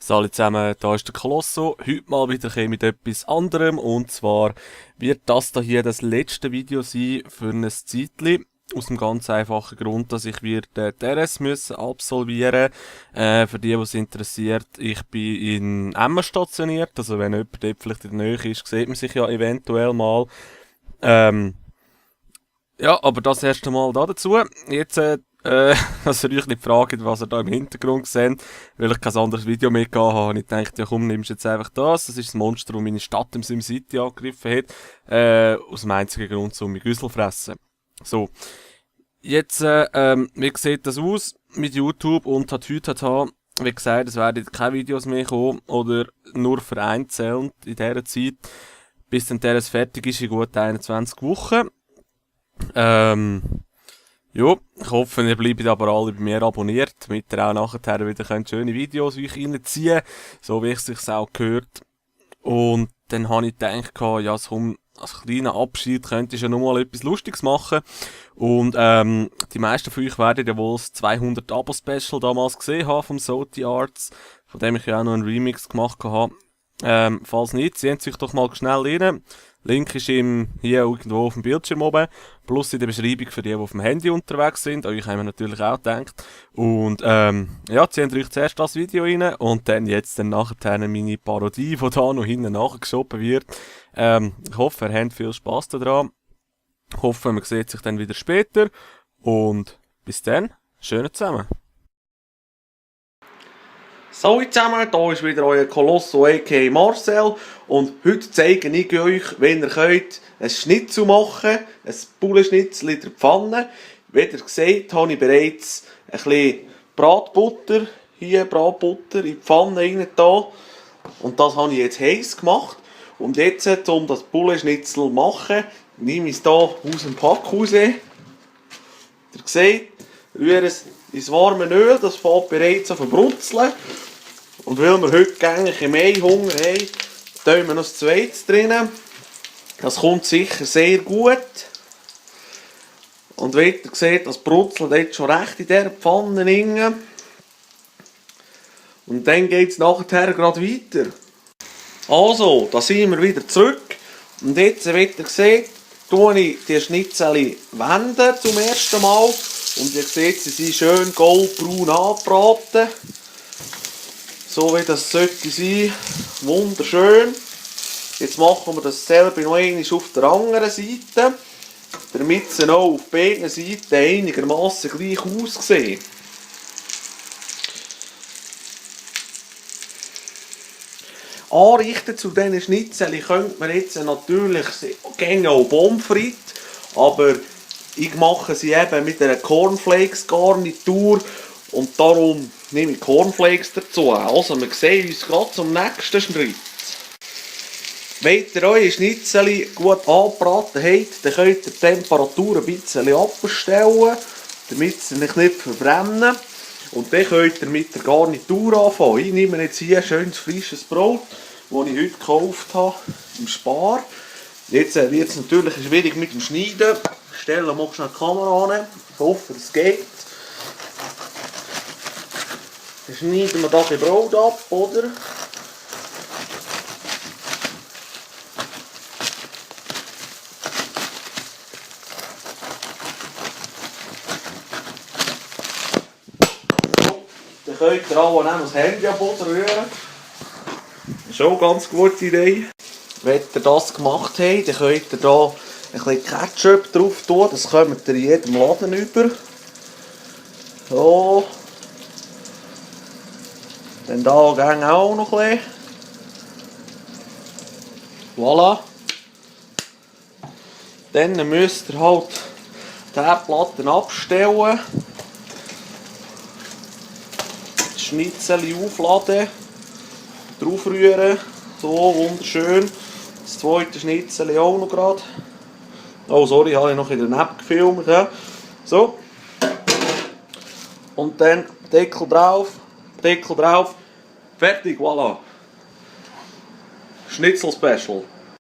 Hallo zusammen, da ist der Colosso. Heute mal wieder mit etwas anderem. Und zwar wird das hier das letzte Video sein für ein Zeitchen. Aus dem ganz einfachen Grund, dass ich wieder die RS müssen absolvieren. Für die es interessiert, ich bin in Emmen stationiert. Also wenn jemand dort vielleicht in der Nähe ist, sieht man sich ja eventuell mal. Ja, aber das erste Mal dazu. Jetzt, also euch nicht fragen, was ihr da im Hintergrund seht, weil ich kein anderes Video mehr gehabt habe. Und ich dachte, ja komm, nimmst jetzt einfach das. Das ist das Monster, das meine Stadt im SimCity angegriffen hat. Aus dem einzigen Grund, um mich Güssel fressen. So. Jetzt, wie sieht das aus mit YouTube und wie gesagt, es werden keine Videos mehr kommen oder nur vereinzelt in dieser Zeit, bis dann der fertig ist in gut 21 Wochen. Ja, ich hoffe, ihr bleibt aber alle bei mir abonniert, damit ihr auch nachher wieder schöne Videos euch reinziehen könnt, so wie es sich auch gehört. Und dann habe ich gedacht, ja, als kleiner Abschied könnte ich ja nochmal etwas Lustiges machen. Und die meisten von euch werden ja wohl das 200 Abo-Special damals gesehen haben vom Soti Arts, von dem ich ja auch noch einen Remix gemacht habe. Falls nicht, sehen Sie sich doch mal schnell rein. Link ist hier irgendwo auf dem Bildschirm oben, plus in der Beschreibung für die auf dem Handy unterwegs sind. Euch haben wir natürlich auch gedacht. Und ja, ziehen euch zuerst das Video rein und dann jetzt nachher meine Parodie, die da noch hinten nachgeschoben wird. Ich hoffe, ihr habt viel Spass daran. Ich hoffe, man sieht sich dann wieder später. Und bis dann, schön zusammen. Hallo zusammen, hier ist wieder euer Colosso aka Marcel und heute zeige ich euch, wie ihr könnt ein Schnitzel machen, ein Bullenschnitzel in der Pfanne. Wie ihr seht, habe ich bereits ein bisschen Bratbutter in die Pfanne rein da. Und das habe ich jetzt heiß gemacht. Und jetzt, um das Bullenschnitzel zu machen, nehme ich es hier aus dem Pack raus. Ihr seht, rühre es ins warme Öl, das fängt bereits an zu verbrutzeln. Und weil wir heute gängig mehr Hunger haben, tun wir noch das Zweites drin. Das kommt sicher sehr gut. Und wie ihr seht, das brutzelt jetzt schon recht in dieser Pfanne rein. Und dann geht es nachher gerade weiter. Also, da sind wir wieder zurück. Und jetzt, wie ihr seht, tue ich die Schnitzel wenden zum ersten Mal. Und ihr seht, sie sind schön goldbraun angebraten. So wie das sollte sein. Wunderschön. Jetzt machen wir dasselbe noch einmal auf der anderen Seite, damit sie auch auf beiden Seiten einigermaßen gleich aussehen. Anrichten zu diesen Schnitzeln könnte man jetzt natürlich gerne auch Pommes frites, aber ich mache sie eben mit einer Cornflakes-Garnitur und darum nehme ich Cornflakes dazu. Also wir sehen uns gerade zum nächsten Schritt. Wenn ihr eure Schnitzel gut angebraten habt, dann könnt ihr die Temperatur ein bisschen abstellen, damit sie sich nicht verbrennen. Und dann könnt ihr mit der Garnitur anfangen. Ich nehme jetzt hier ein schönes frisches Brot, das ich heute gekauft habe, im Spar. Jetzt wird es natürlich schwierig mit dem Schneiden. Ich stelle mal schnell die Kamera an. Ich hoffe, es geht. Dann schneiden wir das Brot ab, oder? Dann könnt ihr auch noch das Handy am Boden rühren. Das ist auch eine ganz gute Idee. Wenn ihr das gemacht habt, dann könnt ihr hier ein bisschen Ketchup drauf tun. Das kommt ihr in jedem Laden über. So. Dann da gehen auch noch ein bisschen. Voilà. Dann müsst ihr halt die Herdplatte abstellen. Das Schnitzel aufladen. Draufrühren. So, wunderschön. Das zweite Schnitzel auch noch gerade. Oh, sorry, habe ich noch in der App gefilmt. Ja. So. Und dann Deckel drauf. Fertig, voilà. Schnitzel Special.